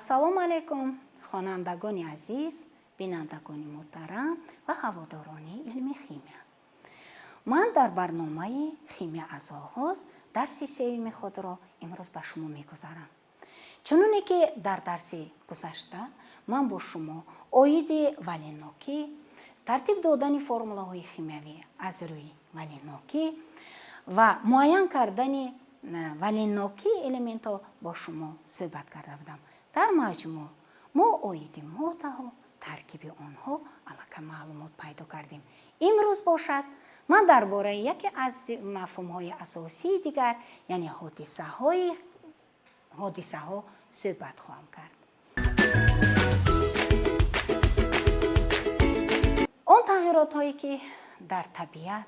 Ассалому алайкум, хонандагони азиз, бинандагони муҳтарам ва ҳаводорони илми химия. Ман дар барномаи «Химия аз оғоз» дарси сеюми худро имрӯз ба шумо мегузарам. Чуноне ки дар дарси гузашта ман бо шумо оиди валентнокӣ, тартиб додани формулаҳои химиявӣ аз рӯи валентнокӣ ва муайян кардани валентнокии элементҳо бо шумо суҳбат карда будам. Дар маҷмӯъ мо оиди моддаҳо, таркиби онҳо аллакай маълумот пайдо кардем. Имрӯз бошад, ман дар бораи яке аз мафҳумҳои асосии дигар, яъне ҳодисаҳо суҳбат хоҳам кард. Он тағйиротҳое ки дар табиат,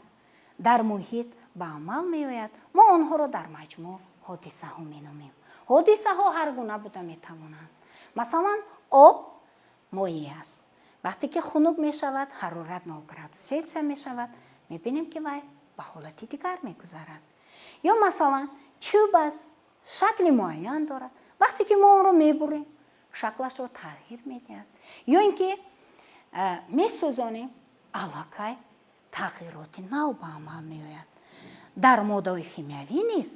дар муҳит ба амал меояд, мо онҳоро дар маҷмӯъ ҳодисаҳо меномем. Ҳодисаҳо ҳар гуна буда метавонанд. Масалан, об моеъ аст. Вақте ки хунук мешавад, ҳарорат 0 градус Селсия мешавад, мебинем, ки вай ба ҳолати дигар мегузарад. Ё масалан, чӯб аст, шакли муайян дорад. Вақте ки мо онро мебурем, шаклашро тағйир медиҳад. Ё ин ки месӯзонем, аллакай тағйироти нав ба амал меояд. Дар моддаҳои химиявӣ низ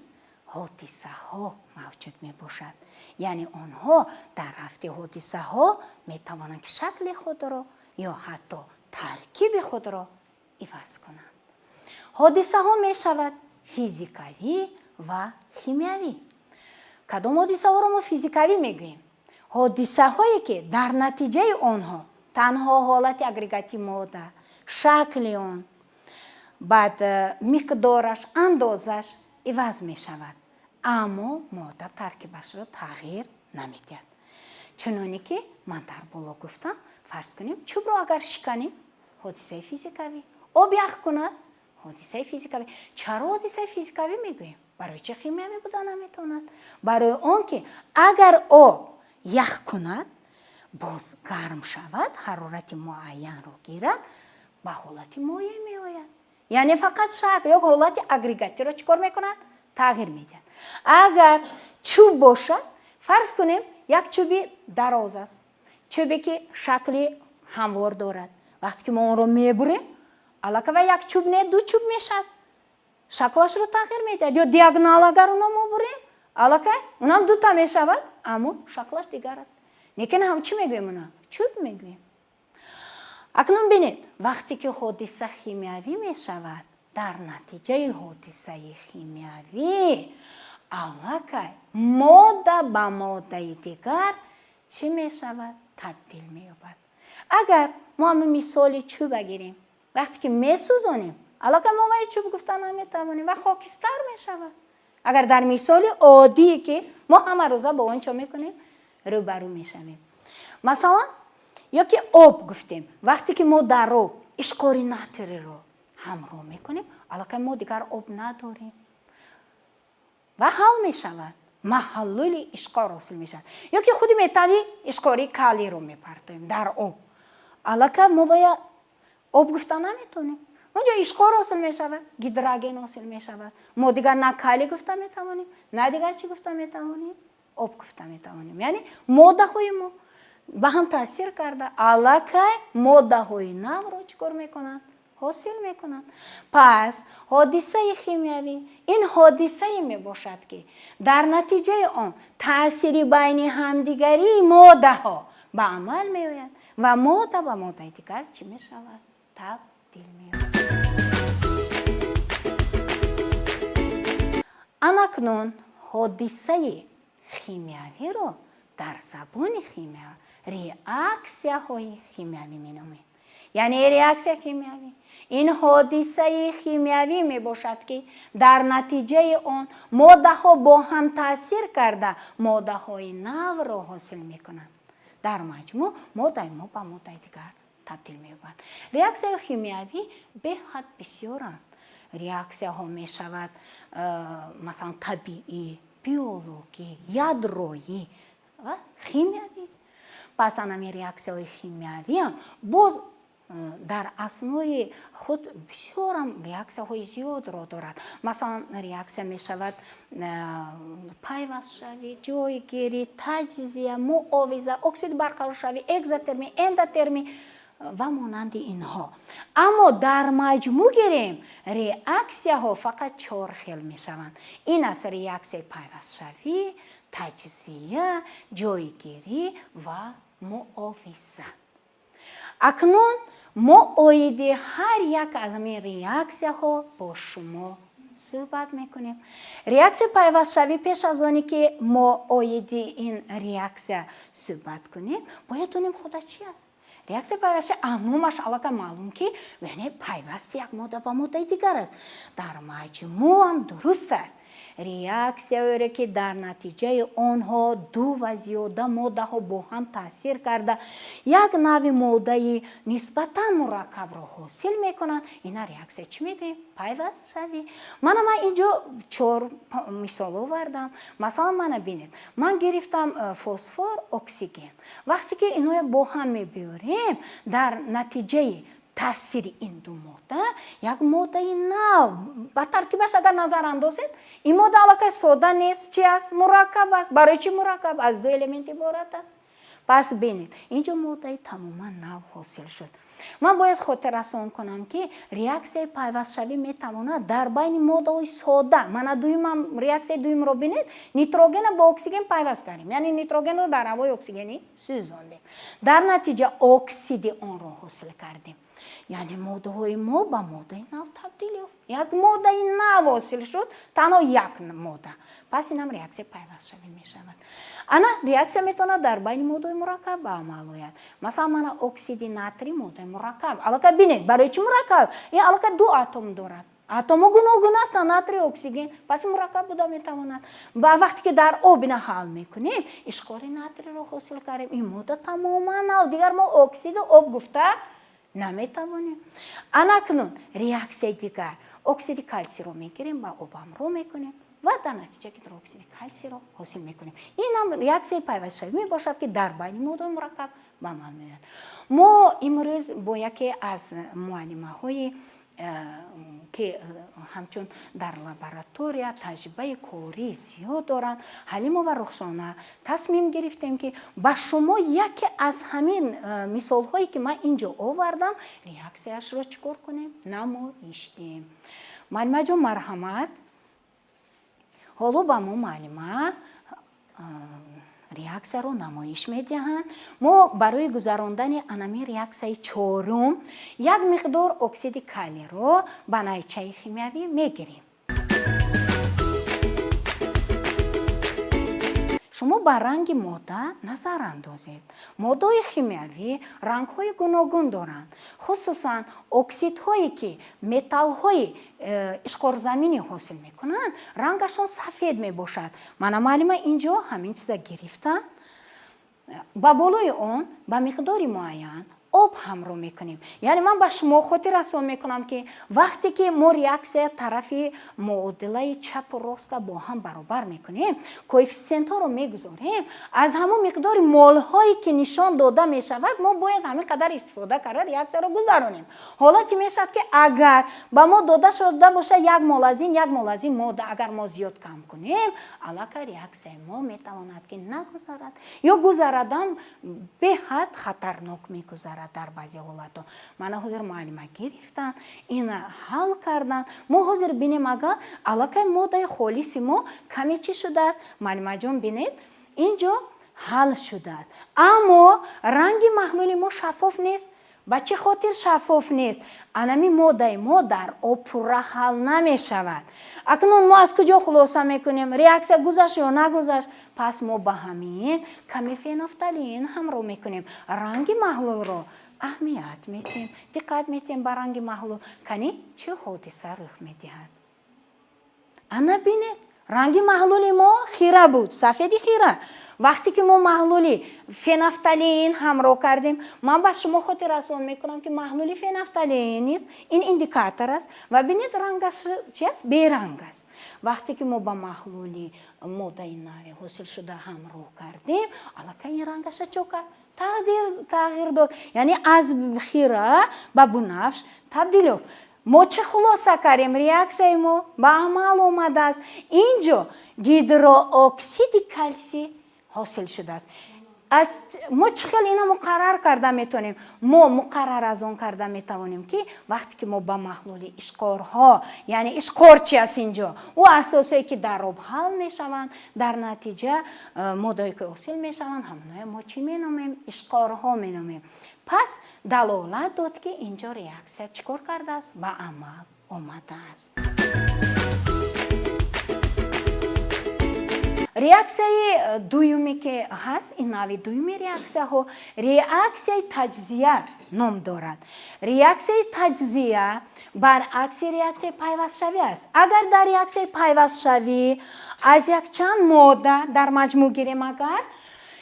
ҳодисаҳо мавҷуд мебошад. Яъне онҳо дар рафти ҳодисаҳо метавонанд, ки шакли худро ё ҳатто таркиби худро иваз кунанд. Ҳодисаҳо мешавад физикавӣ ва химиявӣ. Кадом ҳодисаҳоро мо физикавӣ мегӯем? Ҳодисаҳое ки дар натиҷаи онҳо танҳо ҳолати агрегати модда, шакли он, баъд миқдораш, андозаш иваз мешавад, аммо модда таркибашро тағйир намедиҳад. Чуноне ки ман дар боло гуфтам, фарз кунем, чӯбро агар шиканем, ҳодисаи физикавӣ, об ях кунад, ҳодисаи физикавӣ. Чаро ҳодисаи физикавӣ мегӯем? Барои чӣ химиявӣ буда наметавонад? Барои он ки агар об ях кунад, боз гарм шавад, ҳарорати муайянро гирад, ба ҳолати моеъ меояд. Яъне фақат шакл ё ҳолати агрегатиро чӣ кор мекунад? Тағйир медиҳад. Агар чӯб бошад, фарз кунем, як чӯби дароз аст, чӯбе ки шакли ҳамвор дорад. Вақте ки мо онро мебурем, аллакай вай як чӯб не, ду чӯб мешавад, шаклашро тағйир медиҳад. Ё диагонал агар оно мо бурем, аллакай унам дута мешавад, аммо шаклаш дигар аст. Лекин ҳам чӣ мегӯем? Уна чӯб мегӯем. Акнун бинед, вақте ки ҳодиса химиявӣ мешавад, дар натиҷаи ҳодисаи химиявӣ аллакай модда ба моддаи дигар чӣ мешавад? Табдил меёбад. Агар мо ҳамин мисоли чӯба гирем, вақте ки месӯзонем, аллакай мо вай чӯб гуфта наметавонем ва хокистар мешавад. Агар дар мисоли оддие ки мо ҳама рӯза бо он чо мекунем, рӯбарӯ мешавем. Масалан, ё ки об гуфтем, вақте ки мо дар об ишқори натриро ҳамроҳ мекунем, аллакай мо дигар об надорем ва ҳал мешавад, маҳаллули ишқор ҳосил мешавад. Ё ки худи металли ишқори калийро мепартоем дар об, аллакай мо вая об гуфта наметавонем. Онҷо ишқор ҳосил мешавад, гидроген ҳосил мешавад. Мо дигар на калий гуфта метавонем, на дигар чӣ гуфта метавонем, об гуфта метавонем. Яъне моддаҳои мо ба ҳам таъсир карда, аллакай моддаҳои навро чӣ кор мекунанд? Ҳосил мекунанд. Пас ҳодисаи химиявӣ ин ҳодисае мебошад, ки дар натиҷаи он таъсири байни ҳамдигарии моддаҳо ба амал меояд ва модда ба моддаи дигар чӣ мешавад? Табдил меёбад. Анакнун ҳодисаи химиявиро дар забони химия реаксияҳои химиявӣ меномем. Яъне реаксия химиявӣ ин ҳодисаи химиявӣ мебошад, ки дар натиҷаи он моддаҳо бо ҳам таъсир карда, моддаҳои навро ҳосил мекунанд. Дар маҷмӯъ моддаи мо ба моддаи дигар табдил меёбад. Реаксияҳои химиявӣ беҳад бисёранд. Реаксияҳо мешавад, масалан, табиӣ, биологӣ, ядроӣ ва химиявӣ. Пас анами реаксияҳои химиявиам боз Дар аснои худ бисёрам реаксияҳои зиёдро дорад. Масалан, реаксия мешавад пайвастшавӣ, ҷойгирӣ, таҷзия, муовиза, оксид барқароршавӣ, экзотермӣ, эндотермӣ ва монанди инҳо. Аммо дар маҷмӯъ гирем, реаксияҳо фақат чор хел мешаванд. Ин аст реаксияи пайвастшавӣ, таҷзия, ҷойгирӣ ва муовиза. Акнун мо оиди ҳар як аз ҳамин реаксияҳо бо шумо суҳбат мекунем. Реаксияи пайвастшавӣ, пеш аз оне ки мо оиди ин реаксия суҳбат кунем, бояд донем худа чи аст. Реаксияи пайвастшавӣ номаш аллакай маълум, ки яъне пайвасти як модда ба моддаи дигар аст. Дар маҷмӯъ ҳам дуруст аст. Реаксияҳоеро, ки дар натиҷаи онҳо ду ва зиёда моддаҳо бо ҳам таъсир карда, як нави моддаи нисбатан мураккабро ҳосил мекунанд, ина реаксия чӣ мегӯем? Пайвастшавӣ. Мана ман инҷо чор мисол овардам. Масалан, мана бинед, ман гирифтам фосфор, оксиген. Вақте ки инҳоя бо ҳам мебиёрем, дар натиҷаи таъсири ин ду модда як моддаи нав ба таркибаш агар назар андозед, ин модда аллакай сода нест, чи аст? Мураккаб аст. Барои чӣ мураккаб? Аз ду элемент иборат аст. Пас бинед, инҷо моддаи тамоман нав ҳосил шуд. Ман бояд хотиррасон кунам, ки реаксияи пайвастшавӣ метавонад дар байни моддаҳои сода. Мана дуюмам, реаксияи дуюмро бинед, нитрогенро бо оксиген пайваст кардем, яъне нитрогенро дар ҳавои оксигенӣ сӯзондем, дар натиҷа оксиди онро ҳосил кардем, яъне моддаҳои мо ба моддаи нав табдил ёфт, як моддаи нав ҳосил шуд, танҳо як модда. Пас инам реаксияи пайвастшавӣ мешавад. Ана реаксия метавонад дар байни моддаҳои мураккаб ба амал ояд. Масалан, мана оксиди натрий, моддаи мураккаб. Аллакай бинед, барои чӣ мураккаб? Ин аллакай ду атом дорад, атомҳо гуногун ҳастанд, натрий, оксиген, пас ин мураккаб буда метавонад. Ва вақте ки дар об ина ҳал мекунем, ишқори натриро ҳосил кардем. Ин модда тамоман нав, дигар мо оксиди об гуфта наметавонем. Анакнун реаксияи дигар: оксиди калсийро мегирем, ба об ҳамроҳ мекунем ва дар натиҷа гидрооксиди калсийро ҳосил мекунем. Ин ҳам реаксияи пайвастшавӣ мебошад, ки дар байни моддаҳои мураккаб ба амал меояд. Мо имрӯз бо яке аз муаллимаҳои, ки ҳамчун дар лаборатория таҷрибаи корӣ зиёд доранд, Ҳалимова Рухсона, тасмим гирифтем, ки ба шумо яке аз ҳамин мисолҳое, ки ман инҷо овардам, реаксияшро чӣ кор кунем? Намоиш диҳем. Муаллимаҷон, марҳамат. Ҳоло ба мо муаллима реаксияро намоиш медиҳанд. Мо барои гузарондани анамин реаксияи чорум як миқдор оксиди калийро ба найчаи химиявӣ мегирем. Шумо ба ранги модда назар андозед. Моддаҳои химиявӣ рангҳои гуногун доранд, хусусан оксидҳое, ки металлҳои ишқорзаминӣ ҳосил мекунанд, рангашон сафед мебошад. Мана муаллима инҷо ҳамин чиза гирифтанд, ба болои он ба миқдори муайян об ҳамроҳ мекунем. Яъне ман ба шумо хотиррасон мекунам, ки вақте ки мо реаксия тарафи муодилаи чапу роста бо ҳам баробар мекунем, коэффисиентҳоро мегузорем, аз ҳамон миқдори молҳое, ки нишон дода мешавад, мо бояд ҳамин қадар истифода карда реаксияро гузаронем. Ҳолате мешавад, ки агар ба мо дода шуда бошад як мол аз ин, як мол аз ин модда, агар мо зиёд кам кунем, аллакай реаксияи мо метавонад, ки нагузарад ё гузарадам беҳад хатарнок мегузарад дар баъзе ҳолатҳо. Мана ҳозир муаллима гирифтанд, ина ҳал карданд. Мо ҳозир бинем, агар аллакай моддаи холиси мо каме чӣ шудааст. Муаллимаҷон, бинед, инҷо ҳал шудааст, аммо ранги маҳлули мо шаффоф нест. Ба чӣ хотир шаффоф нест? Анами моддаи мо дар об пурра ҳал намешавад. Акнун мо аз куҷо хулоса мекунем, реаксия гузашт ё нагузашт? Пас мо ба ҳамин каме фенофталин ҳамроҳ мекунем, ранги маҳлулро аҳамият метиҳем, диққат метиҳем ба ранги маҳлул. Кани, чӣ ҳодиса рух медиҳад? Ана бинед, ранги маҳлули мо хира буд, сафеди хира. Вақте ки мо маҳлули фенофталин ҳамроҳ кардем, ман ба шумо хотиррасон мекунам, ки маҳлули фенофталин низ ин индикатор аст, ва бинед, рангаш чи аст? Беранг аст. Вақте ки мо ба маҳлули моддаи нави ҳосилшуда ҳамроҳ кардем, аллакай ин рангаша чо кард? тағйир дод, яъне аз хира ба бунафш табдил ёфт. Мо чӣ хулоса кардем? Реаксияи мо ба амал омадааст. Инҷо гидрооксиди калсий ҳосил шудааст. Аз мо чӣ хел ина муқаррар карда метавонем? Мо муқаррар аз он карда метавонем, ки вақте ки мо ба маҳлули ишқорҳо, яъне ишқор чи аст инҷо? Ӯ асосое ки дар об ҳал мешаванд, дар натиҷа моддае ки ҳосил мешаванд, ҳамоное мо чӣ меномем? Ишқорҳо меномем. Пас далолат дод, ки инҷо реаксия чӣ кор кардааст? Ба амал омадааст. Реаксияи дуюме ки ҳаст, ин нави дуюми реаксияҳо реаксияи таҷзия ном дорад. Реаксияи таҷзия баръакси реаксияи пайвастшавӣ аст. Агар дар реаксияи пайвастшавӣ аз якчанд модда дар маҷмӯъ гирем, агар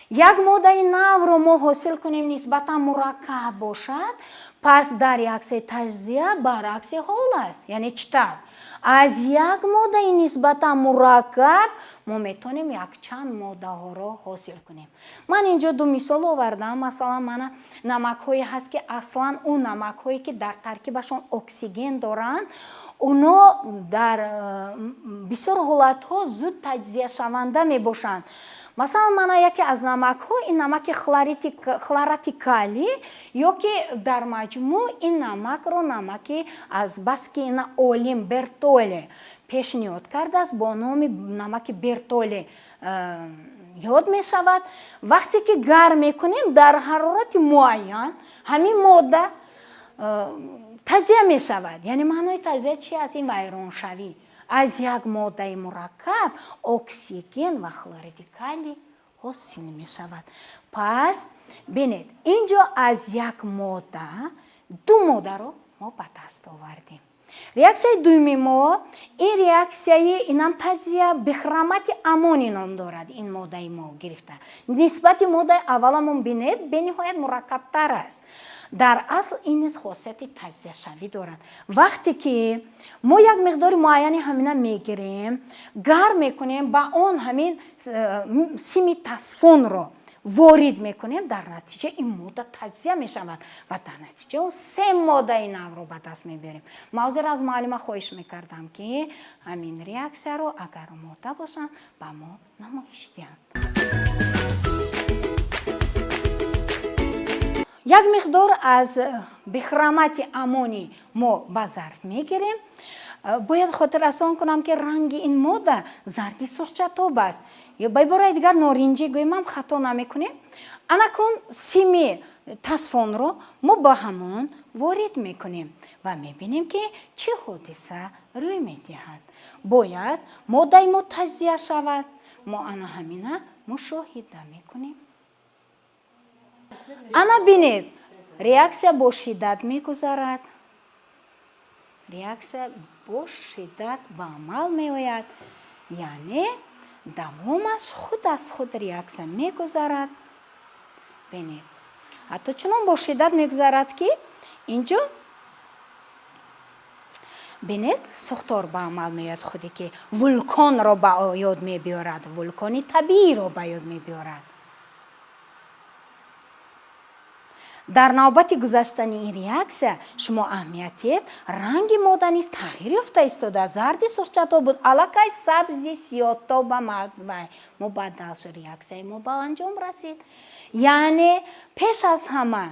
як моддаи навро мо ҳосил кунем, нисбатан мураккаб бошад, пас дар реаксияи таҷзия баръакси ҳол аст. Яъне чӣ тавр? Аз як моддаи нисбатан мураккаб мо метавонем якчанд моддаҳоро ҳосил кунем. Ман инҷо ду мисол овардам. Масалан, мана намакҳое ҳаст, ки аслан ӯ намакҳое ки дар таркибашон оксиген доранд, оно дар бисёр ҳолатҳо зуд таҷзияшаванда мебошанд. Масалан, мана яке аз намакҳо ин намаки хлорати калий, ё ки дар маҷмӯъ ин намакро намаки аз баски ина олим Бертоле пешниҳод кардааст, бо номи намаки Бертоле ёд мешавад. Вақте ки гарм мекунем, дар ҳарорати муайян ҳамин модда таҷзия мешавад. Яъне маънои таҷзия чи аст? Ин вайроншавӣ. Аз як моддаи мураккаб оксиген ва хлориди калий ҳосил мешавад. Пас бинед, инҷо аз як модда ду моддаро мо ба даст овардем. Реаксияи дуюми мо ин реаксияи инам таҷзия бихромати аммоний ном дорад. Ин моддаи мо гирифта нисбати моддаи авваламон, бинед, бениҳоят мураккабтар аст. Дар асл ин низ хосияти таҷзияшавӣ дорад. Вақте ки мо як миқдори муайяни ҳамина мегирем, гарм мекунем, ба он ҳамин сими тасфонро ворид мекунем, дар натиҷа ин модда таҷзия мешавад ва дар натиҷа о се моддаи навро ба даст мебиёрем. Ман ҳозир аз муаллима хоҳиш мекардам, ки ҳамин реаксияро агар омода бошанд, ба мо намоиш диҳанд. Як миқдор аз бихромати аммоний мо ба зарф мегирем. Бояд хотиррасон кунам, ки ранги ин модда зарди сурхчатоб аст, ё ба ибораи дигар норинҷӣ гӯем ҳам хато намекунем. Анакун сими тасфонро мо ба ҳамон ворид мекунем ва мебинем, ки чӣ ҳодиса рӯй медиҳад. Бояд моддаи мо таҷзия шавад. Мо ана ҳамина мушоҳида мекунем. Ана бинед, реаксия бо шиддат мегузарад. Реаксия бо шиддат ба амал меояд, яъне давомаш худ аз худ реаксия мегузарад. Бинед, ҳатто чунон бо шиддат мегузарад, ки инҷо бинед, сӯхтор ба амал меояд, худе ки вулконро ба ёд мебиёрад, вулкони табииро ба ёд мебиёрад. Дар навбати гузаштани ин реаксия шумо аҳамият диҳед, ранги модда низ тағйир ёфта истода. Зарди сурхчатоб буд, аллакай сабзи сиёҳтоб ба мубаддал шуд. Реаксияи мо ба анҷом расид. Яъне пеш аз ҳама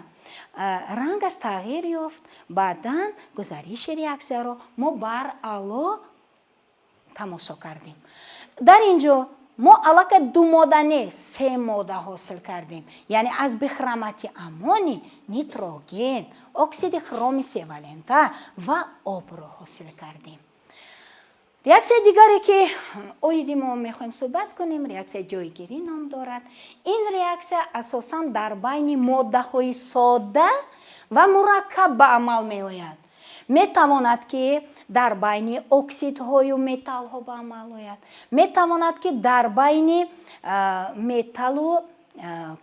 рангаш тағйир ёфт, баъдан гузариши реаксияро мо баръало тамошо кардем. Дар ин ҷо мо аллакай ду модда не, се модда ҳосил кардем. Яъне аз бихромати аммоний нитроген, оксиди хроми севалента ва обро ҳосил кардем. Реаксияи дигаре ки оиди мо мехоҳем суҳбат кунем, реаксияи ҷойгирӣ ном дорад. Ин реаксия асосан дар байни моддаҳои содда ва мураккаб ба амал меояд. Метавонад, ки дар байни оксидҳою металлҳо ба амал ояд, метавонад, ки дар байни металлу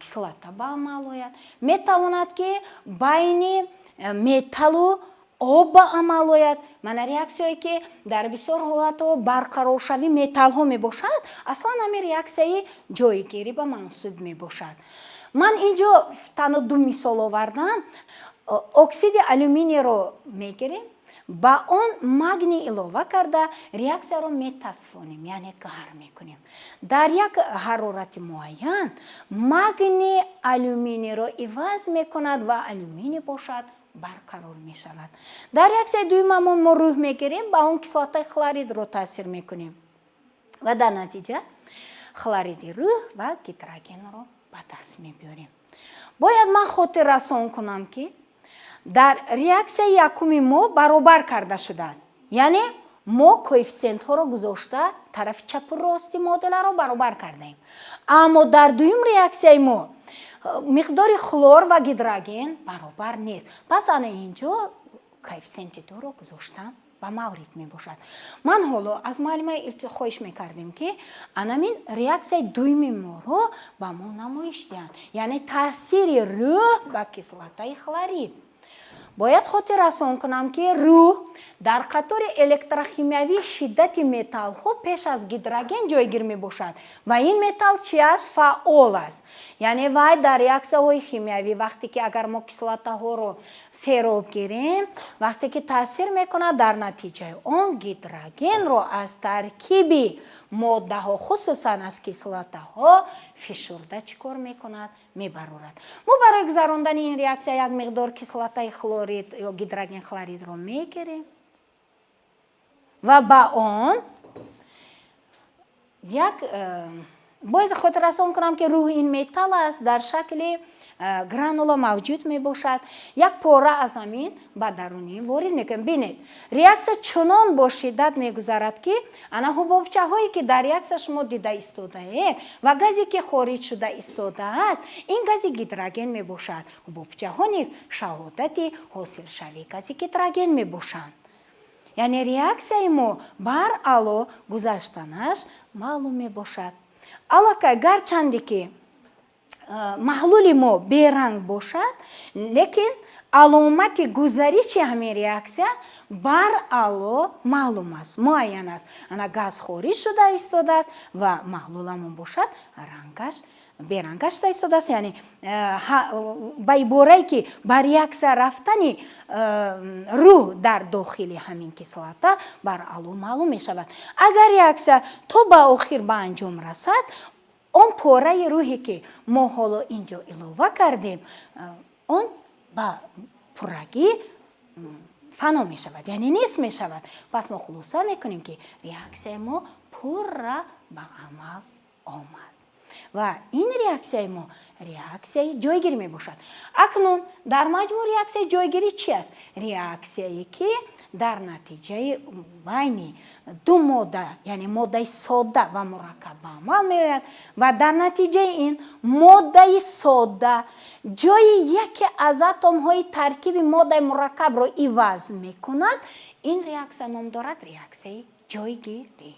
кислота ба амал ояд, метавонад, ки байни металлу об ба амал ояд. Мана реаксияе ки дар бисёр ҳолатҳо барқароршавии металлҳо мебошад, аслан ҳамин реаксияи ҷойгирӣ ба мансуб мебошад. Ман инҷо танҳо ду мисол овардам. Оксиди алюминийро мегирем, ба он магний илова карда реаксияро метасфонем, яъне гарм мекунем. Дар як ҳарорати муайян магний алюминийро иваз мекунад ва алюминий бошад барқарор мешавад. Дар реаксияи дуюмамон мо рӯҳ мегирем, ба он кислотаи хлоридро таъсир мекунем ва дар натиҷа хлориди рӯҳ ва гидрогенро ба даст мебиёрем. Бояд ман хотиррасон кунам, ки дар реаксияи якуми мо баробар карда шудааст, яъне мо коэффисиентҳоро гузошта тарафи чапу рости муодиларо баробар кардаем. Аммо дар дуюм реаксияи мо миқдори хлор ва гидроген баробар нест. Пас ана инҷо коэффисиенти дуро гузоштан ба маврид мебошад. Ман ҳоло аз муаллима хоҳиш мекардем, ки анамин реаксияи дуюми моро ба мо намоиш диҳанд, яъне таъсири рӯҳ ба кислотаи хлорид. Бояд хотиррасон кунам, ки рӯҳ дар қатори электрохимиявии шиддати металлҳо пеш аз гидроген ҷойгир мебошад ва ин металл чи аст? Фаъол аст. Яъне вай дар реаксияҳои химиявӣ, вақте ки агар мо кислотаҳоро сероб гирем, вақте ки таъсир мекунад, дар натиҷаи он гидрогенро аз таркиби моддаҳо, хусусан аз кислотаҳо фишурда чӣ кор мекунад? Мебарорад. Мо барои гузарондани ин реаксия як миқдор кислотаи хлорид ё гидроген хлоридро мегирем ва ба он як бояд хотиррасон кунам, ки рӯҳ ин металл аст, дар шакли гранула мавҷуд мебошад. Як пора аз ҳамин ба даруни ворид мекунем. Бинед, реаксия чунон бо шиддат мегузарад, ки ана ҳубобчаҳое, ки дар реаксия шумо дида истодаед ва газе, ки хориҷ шуда истодааст, ин гази гидроген мебошад. Ҳубобчаҳо низ шаҳодати ҳосилшавии гази гидроген мебошанд. Яъне реаксияи мо баръало гузаштанаш маълум мебошад. Аллакай гарчанде ки маҳлули мо беранг бошад, лекин аломати гузариши ҳамин реаксия баръало маълум аст, муайян аст. Ана газ хориҷ шуда истодааст ва маҳлуламон бошад рангаш беранг шуда истодааст. Яъне ба иборае ки ба реаксия рафтани рӯҳ дар дохили ҳамин кислота баръало маълум мешавад. Агар реаксия то ба охир ба анҷом расад, он пораи рӯҳе, ки мо ҳоло инҷо илова кардем, он ба пуррагӣ фано мешавад, яъне нест мешавад. Пас мо хулоса мекунем, ки реаксияи мо пурра ба амал омад ва ин реаксияи мо реаксияи ҷойгирӣ мебошад. Акнун дар маҷмӯъ реаксияи ҷойгирӣ чи аст? Реаксияе, ки дар натиҷаи байни ду модда, яъне моддаи содда ва мураккаб ба амал меояд ва дар натиҷаи ин моддаи содда ҷои яке аз атомҳои таркиби моддаи мураккабро иваз мекунад, ин реаксия ном дорад реаксияи ҷойгирӣ.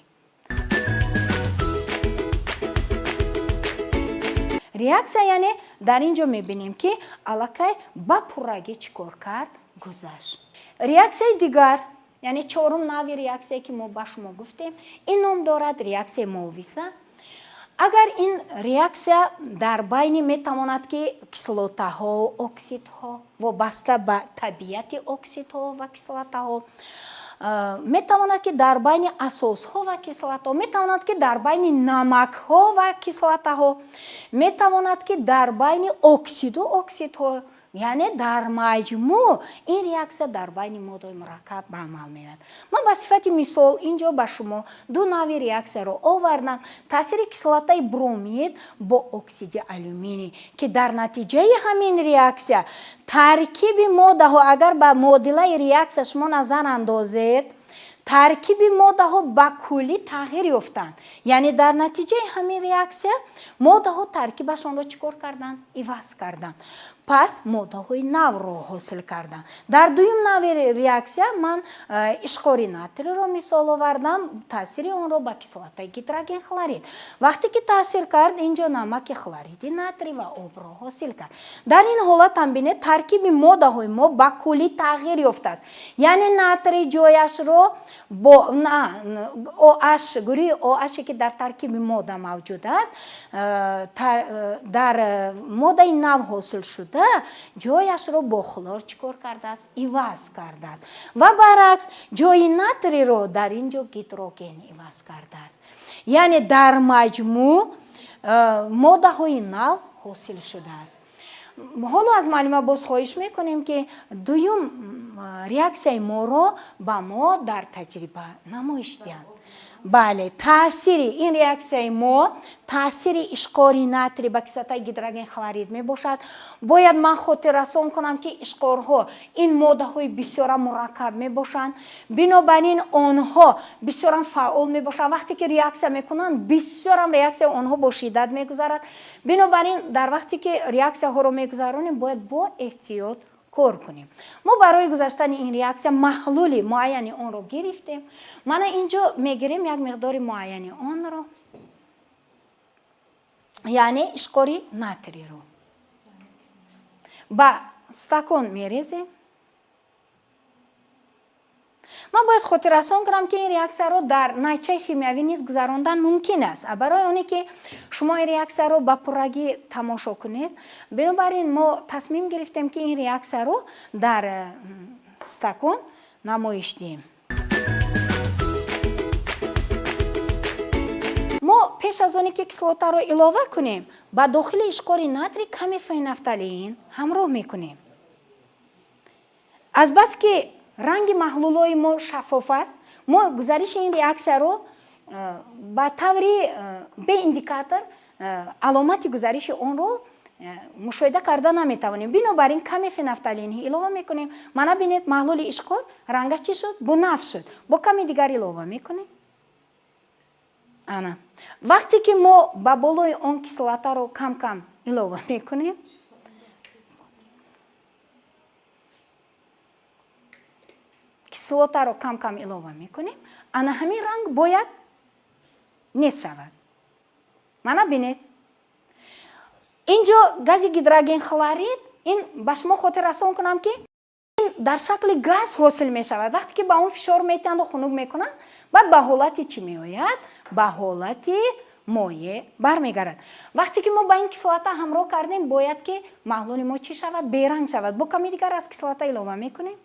Реаксия, яъне дар ин ҷо мебинем, ки аллакай ба пуррагӣ чӣ кор кард? Гузашт. Реаксияи дигар, яъне чорум нави реаксия, ки мо ба шумо гуфтем, ин ном дорад реаксияи муовиза. Агар ин реаксия дар байни метавонад, ки кислотаҳо, оксидҳо, вобаста ба табиати оксидҳо ва кислотаҳо, метавонад, ки дар байни асосҳо ва кислотаҳо, метавонад, ки дар байни намакҳо ва кислотаҳо, метавонад, ки дар байни оксиду оксидҳо, яъне дар маҷмӯъ ин реаксия дар байни моддаҳои мураккаб ба амал меояд. Ман ба сифати мисол инҷо ба шумо ду нави реаксияро овардам. Таъсири кислотаи бромид бо оксиди алюминий, ки дар натиҷаи ҳамин реаксия таркиби моддаҳо, агар ба муодилаи реаксия шумо назар андозед, таркиби моддаҳо ба куллӣ тағйир ёфтанд. Яъне дар натиҷаи ҳамин реаксия моддаҳо таркибашонро чӣ кор карданд? Иваз карданд. Пас моддаҳои навро ҳосил карданд. Дар дуюм нави реаксия ман ишқори натриро мисол овардам, таъсири онро ба кислотаи гидроген хлорид. Вақте ки таъсир кард, инҷо намаки хлориди натрий ва обро ҳосил кард. Дар ин ҳолат ҳам бинед, таркиби моддаҳои мо ба куллӣ тағйир ёфтааст. Яъне натрий ҷояшро бо OH, гурӯҳи OH, ки дар таркиби модда мавҷуд аст, дар моддаи нав ҳосил шуда ҷояшро бо хлор чӣ кор кардааст? Иваз кардааст. Ва баръакс, ҷои натриро дар ин ҷо гидроген иваз кардааст. Яъне дар маҷмӯъ моддаҳои нав ҳосил шудааст. Ҳоло аз муаллима боз хоҳиш мекунем, ки дуюм реаксияи моро ба мо дар таҷриба намоиш диҳанд. Бале, таъсири ин реаксияи мо таъсири ишқори натрий ба кислотаи гидроген хлорид мебошад. Бояд ман хотиррасон кунам, ки ишқорҳо ин моддаҳои бисёра мураккаб мебошанд. Бинобар ин онҳо бисёрам фаъол мебошанд. Вақте ки реаксия мекунанд, бисёрам реаксияи онҳо бо шиддат мегузарад. Бинобар ин дар вақте ки реаксияҳоро мегузаронем, бояд бо эҳтиёт кор кунем. Мо барои гузаштани ин реаксия маҳлули муайяни онро гирифтем. Мана инҷо мегирем як миқдори муайяни онро, яъне ишқори натриро ба стакон мерезем. Ман бояд хотиррасон кунам, ки ин реаксияро дар найчаи химиявӣ низ гузарондан мумкин аст. Барои оне ки шумо ин реаксияро ба пуррагӣ тамошо кунед, бинобар ин мо тасмим гирифтем, ки ин реаксияро дар стакон намоиш диҳем. Мо пеш аз оне ки кислотаро илова кунем, ба дохили ишқори натрий каме фенофталеин ҳамроҳ мекунем. Азбаски ранги маҳлулҳои мо шаффоф аст, мо гузариши ин реаксияро ба таври беиндикатор аломати гузариши онро мушоҳида карда наметавонем. Бинобар ин каме фенофталинӣ илова мекунем. Мана бинед, маҳлули ишқор рангаш чӣ шуд? Бунафш шуд. Бо ками дигар илова мекунем. Ана вақте ки мо ба болои он кислотаро кам-кам илова мекунем, кислотаро кам-кам илова мекунем, ана ҳамин ранг бояд нест шавад. Мана бинед, инҷо гази гидроген хлорид, ин ба шумо хотиррасон кунам, ки ин дар шакли газ ҳосил мешавад. Вақте ки ба он фишор метиҳанду хунук мекунанд, баъд ба ҳолати чӣ меояд? Ба ҳолати моеъ бармегардад. Вақте ки мо ба ин кислота ҳамроҳ кардем, бояд ки маҳлули мо чӣ шавад? Беранг шавад. Бо ками дигар аз кислота илова мекунем.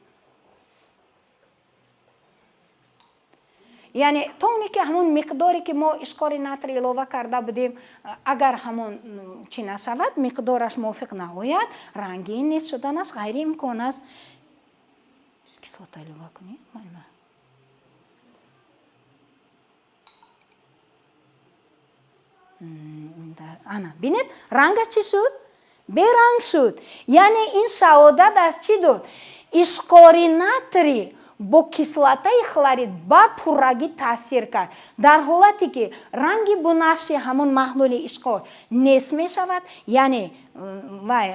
Яъне то оне ки ҳамон миқдоре ки мо ишқори натрий илова карда будем, агар ҳамон чӣ нашавад, миқдораш мувофиқ наояд, ранги ин нест шуданаш ғайриимкон аст. Кислота илова кунем, муаллима. Ана бинед, рангаш чӣ шуд? Беранг шуд. Яъне ин шаҳодат аз чӣ дод? Ишқори натрий бо кислотаи хлорид ба пуррагӣ таъсир кард. Дар ҳолате ки ранги бунафши ҳамон маҳлули ишқор нест мешавад, яъне вай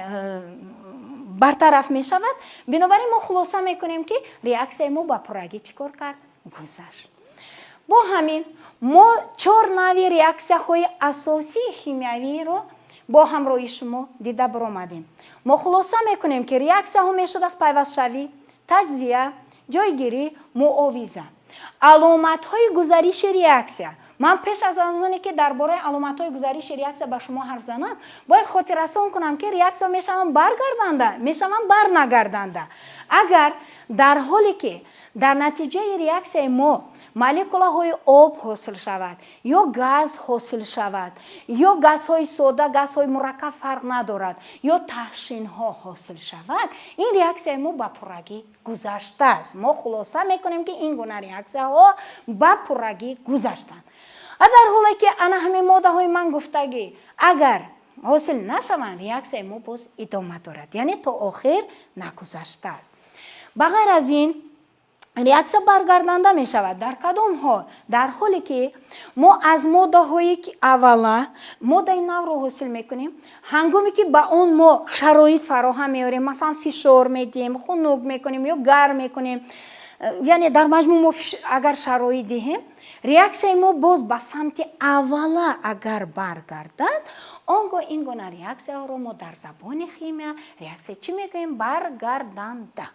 бартараф мешавад. Бинобар ин мо хулоса мекунем, ки реаксияи мо ба пуррагӣ чӣ кор кард? Гузашт. Бо ҳамин мо чор нави реаксияҳои асосии химиявиро бо ҳамроҳи шумо дида баромадем. Мо хулоса мекунем, ки реаксияҳо мешуд аз пайвастшавӣ, таҷзия, ҷойгирӣ, муовиза. Аломатҳои гузариши реаксия. Ман пеш аз оне ки дар бораи аломатҳои гузариши реаксия ба шумо ҳарф занам, бояд хотиррасон кунам, ки реаксия мешаванд баргарданда, мешаванд барнагарданда. Агар дар ҳоле ки дар натиҷаи реаксияи мо молекулаҳои об ҳосил шавад, ё газ ҳосил шавад, ё газҳои сода, газҳои мураккаб фарқ надорад, ё таҳшинҳо ҳосил шавад, ин реаксияи мо ба пуррагӣ гузаштааст. Мо хулоса мекунем, ки ин гуна реаксияҳо ба пуррагӣ гузаштанд. А дар ҳоле ки ана ҳамин моддаҳои ман гуфтагӣ агар ҳосил нашаванд, реаксияи мо боз идома дорад, яъне то охир нагузаштааст. Ба ғайр аз ин Реаксия баргарданда мешавад дар кадом ҳол? Дар ҳоле ки мо аз моддаҳое ки аввала моддаи навро ҳосил мекунем, ҳангоме ки ба он мо шароит фароҳам меорем, масалан, фишор медиҳем, хунук мекунем ё гарм мекунем, яъне дар маҷмӯъ мо агар шароит диҳем, реаксияи мо боз ба самти аввала агар баргардад, он гоҳ ин гуна реаксияҳоро мо дар забони химия реаксия чӣ мегӯем? Баргарданда.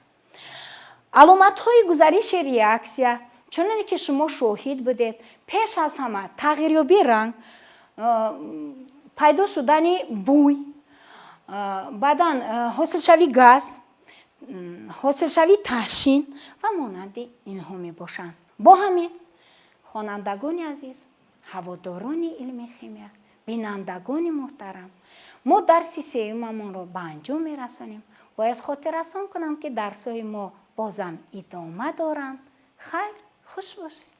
Аломатҳои гузариши реаксия, чуноне ки шумо шоҳид будед, пеш аз ҳама тағйирёбии ранг, пайдо шудани бӯй, баъдан ҳосилшавии газ, ҳосилшавии таҳшин ва монанди инҳо мебошанд. Бо ҳамин, хонандагони азиз, ҳаводорони илми химия, бинандагони муҳтарам, мо дарси сеюмамонро ба анҷом мерасонем. Бояд хотиррасон кунам, ки дарсҳои мо бозам идома доранд. Хайр, хуш бошед.